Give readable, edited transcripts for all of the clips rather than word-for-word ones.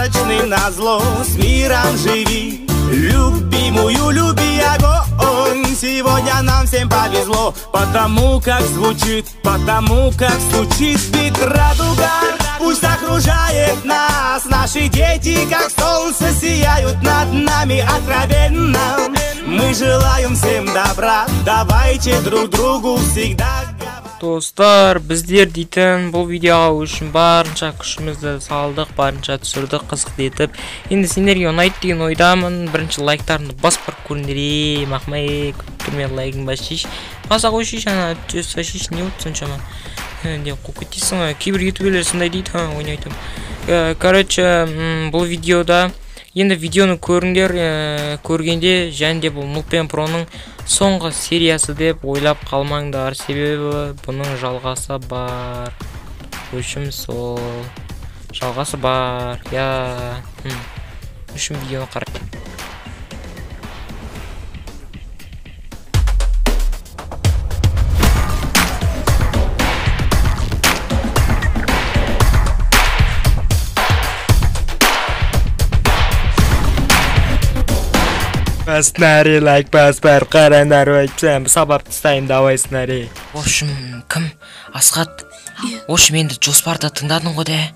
Подарочным назло. С миром живи, любимую люби огонь. Сегодня нам всем повезло, потому как звучит, потому как стучит бит радуга. Пусть окружает нас, наши дети, как солнце, сияют над нами откровенно. Мы желаем всем добра, давайте друг другу всегда. Достар, біздер дейтін бұл видеоға үшін барынша күшімізді салдық, барынша түсірдік, қызықты етіп. Енді сендерге ұнайды деген ойдамын. Бірінші лайктарыңды басып барып көріңдер. Ей, мақмай, күттірме, лайкын бас шеш. Баса қойшы, ана түс шеш, не болды соншама? Деп қуып кетесің ғой. Кейбір ютуберлер сондай дейді, ойнайтын. Короче, бұл видеода енді видеоны көріңдер, көргенде және де бұл Нуб пен Проның соңғы сериясы деп ойлап қалмаңдар, себебі бұның жалғасы бар. Өшім сол жалғасы бар. Я үшін видеоны қарай. Сценарий лайк бас бар, қараңдар, айтсам, сабап тастайын, давай сценарий. В общем, кім? Асхат. В общем, енді жоспарды тыңдадың ғой да?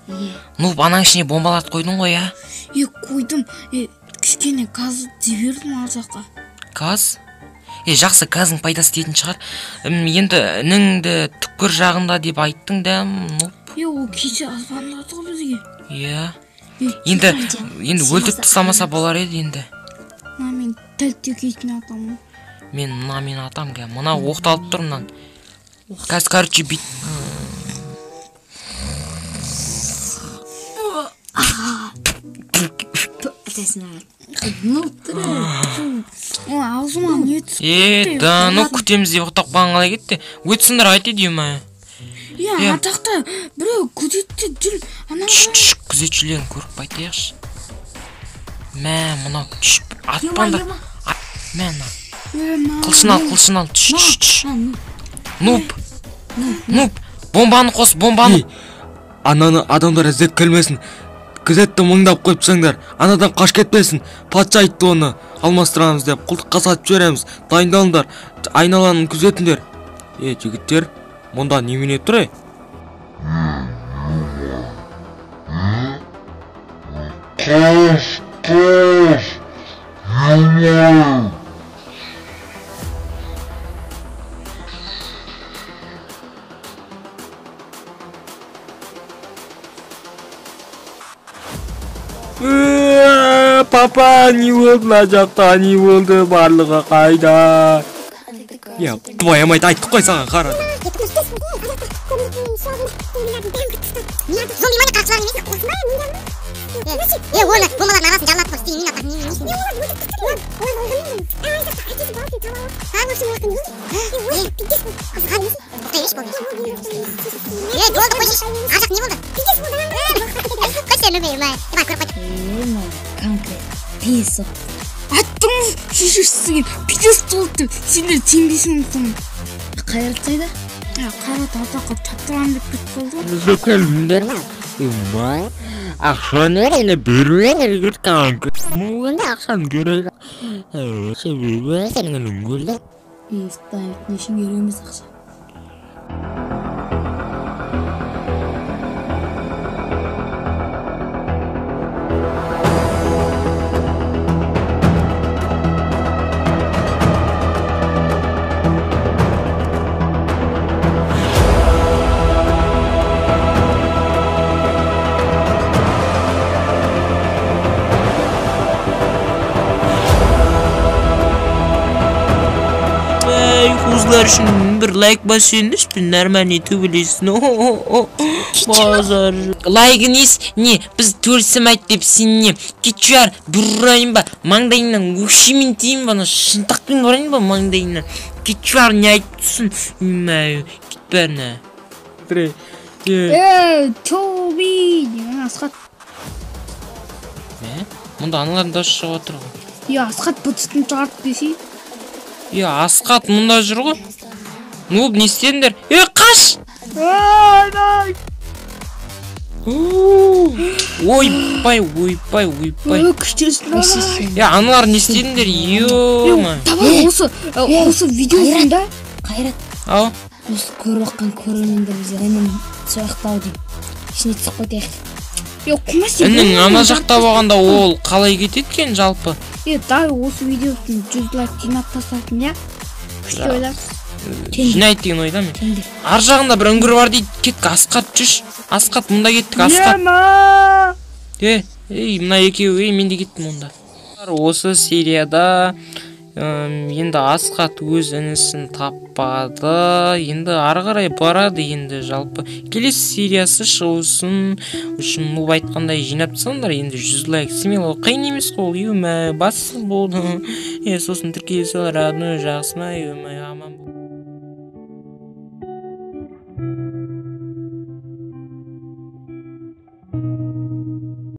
Ну, анаң ішіне бомбаларды қойдың ғой, я? Е, қойдым. Кішкене газ жібердім ар жаққа. Газ? Е, жақсы, газдың пайдасы тиетін шығар. Енді ініңді түкпір жағында деп айттың да, ну. Е, ол кеше звондады ғой бізге. Иә. Енді өлтіріп тастамаса болар еді енді. Мына мен тәлтекейтін атамын. Мен мына мен атам, ке. Мына оқталып тұр мынан. Қазір, короче, бит. Аузыма не түсіп кетті? Да, ну күтеміз деп ұйықтап қалған қалай кетті? Өтсіңдер айт еді ма? Е, атақта біреу күзетте жүр. Түш, күзетшілерін көріп қайтайықшы. Мә, мынау түш, атпаңдар. Мә, мына. Қылышын ал, қылышын ал. Түш, түш, түш. Нуб. Нуб. Бомбаны қос, бомбаны. Ананы адамдар іздеп келмесін. Күзетті мыңдап қойып тастаңдар. Анадан қашып кетпесін. Патша айтты оны. Алмастырамыз деп. Құлдыққа сатып жібереміз. Дайындалыңдар. Айналаны күзетіңдер. Е, жігіттер, мұнда немене тұр, е? Қаш, қаш, Папа, не болды мына жақта, не болды, барлығы қайда? Я, твоя мать, айттық қой саған, қара. Аттың шешесіңе пидес болды деп сендер сенбейсің соны. Қайрат қайда? Қайрат атаққа таптырам деп кетіп қалды ғой. Не үшін керек емес ақша? Қозлар үшін бір лайк басыңыз, нормальный төбелесін. Базар. Лайкын ес, не, біз төрсім айт деп сен не, кетші бір ұрайын ба, маңдайынан өкшемен тиін ба, шынтақпен ұрайын ба маңдайынан. Кетші не айтып тұрсың, кет бәріне. Тоби, Асхат. Мұнда аналардың дауысы шығып отыр ғой. Е, Асхат бұтын шығарып десей. Е, Асхат мұнда жүр ғой. Ну, не істедіңдер? Е, қаш! Ойбай, ойбай, ойбай. Күштесің. Е, аналар не істедіңдер? Ё-ма. Давай осы видеосында Қайрат, Ау. осы көріп жатқан көрермендер бізде інім сол жақта ау деймін. Ішіне түсіп кетейік. Е, құма, сен Інің ана жақта болғанда ол қалай кетеді екен жалпы? Е, давай осы видеосын 100 лайк жинап тастасын, иә, күшті ойлап. Жинайды деген ойдамын. Теңдер. Ар жағында бір үңгір бар дейді. Кеттік, Асқат, жүрші. Асқат, мында кеттік, Асқат. Е, ей, мына екеуі, ей, мен де кеттім онда. Осы серияда енді Асқат өз інісін таппады. Енді ары қарай барады енді жалпы. Келесі сериясы шығусын үшін бұл айтқандай жинап тастаңдар енді 100 лайк. Смело, қиын емес қой ол, ё-ма, бассыз болды. Е, сосын тіркеле сал, родной, жақсы ма, ё-ма, аман.